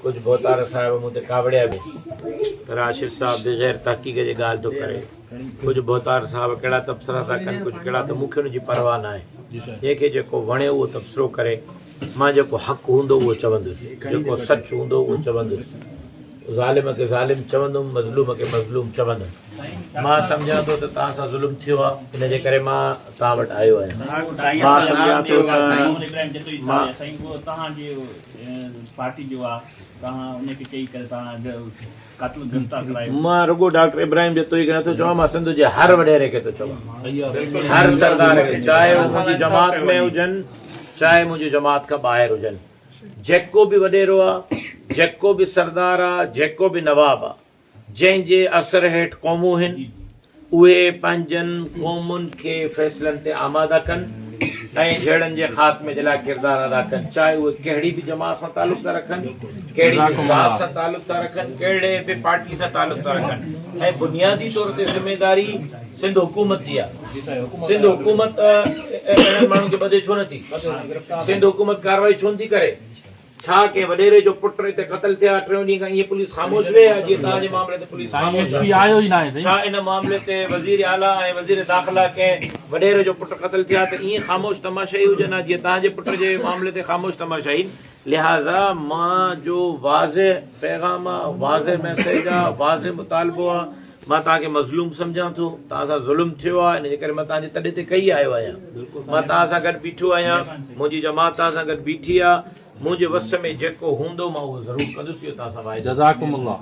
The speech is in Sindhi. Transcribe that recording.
ڪجهه ڀوتار صاحب مون تي ڪاوڙيا به ته راشد صاحب بغير تحقيق جي ڳالهه ٿو ڪري. ڪجهه ڀوتار صاحب ڪهڙا تبصرا ٿا ڪن ڪجهه ڪهڙا ته مون کي ان جي پرواهه ناهي. جنهن کي جيڪو وڻي اهو تبصرو ڪري. مان جيڪو حق هوندو اهو چوندس، جيڪو سچ هوندو اهو چوندس. ظالم کي ظالم چوندم، مظلوم کي مظلوم چوندم. مان سمجهان ٿو ته توهان سان ظلم ٿيو آهي، ان جي ڪري مان توهان وٽ آيو آهيان. مان سمجهان ٿو ته مان. مان رڳو ڊاڪٽر ابراهيم جتوئي کي نٿو چوان، مان سنڌ جي هر وڏيري کي ٿو چوان، هر سردار کي، چاهي هو منهنجي جماعت ۾ هجن، چاهي منهنجي جماعت کان ٻاهر هجن، جيڪو به وڏيرو آ، جيڪو به سردار آ، جيڪو به نواب آ، جنهن جي اثر هيٺ قومون هن، اهي پنهنجن قومن کي فيصلن تي آماده ڪن ۽ جهيڙن جي خاتمي جي لاء ڪردار ادا ڪن، چاهي اهي ڪهڙي به جماعت سان تعلق ٿا رکن، ڪهڙي به ذات سان تعلق ٿا رکن، ڪهڙي به پارٽي سان تعلق ٿا رکن ۽ بنيادي طور تي ذميداري سنڌ حڪومت جي آهي. سنڌ حڪومت اهڙن ماڻهن کي ٻڌي ڇو نٿي؟ سنڌ حڪومت ڪارروائي ڇو نٿي ڪري؟ ڇا ڪنهن وڏيري جو پٽ اتي قتل ٿيا ٽيون ڏينهن کان ائين پوليس خاموش ويهي ها جيئن توهان جي معاملي تي پوليس خاموش آهي؟ ڇا ان معاملي تي وزير اعليٰ ۽ وزير داخلا ڪنهن وڏيري جو پٽ قتل ٿيا ته ائين خاموش تماشائي هجن ها جيئن توهان جي پٽ جي معاملي تي خاموش تماشائي لهذا مان جو واضح پيغام آ واضح ميسيج آ واضح مطالبو آ مان توهان کي مظلوم سمجهان ٿو، توهان سان ظلم ٿيو آهي، ان جي ڪري مان توهان جي تڏي تي ڪهي آيو آهيان. مان توهان سان گڏ بيٺو آهيان، منهنجي جماعت توهان سان گڏ بيٺي آهي، منهنجي وس ۾ جيڪو هوندو مان اهو ضرور ڪندس، اهو توهان سان واعدو. جزاڪم الله.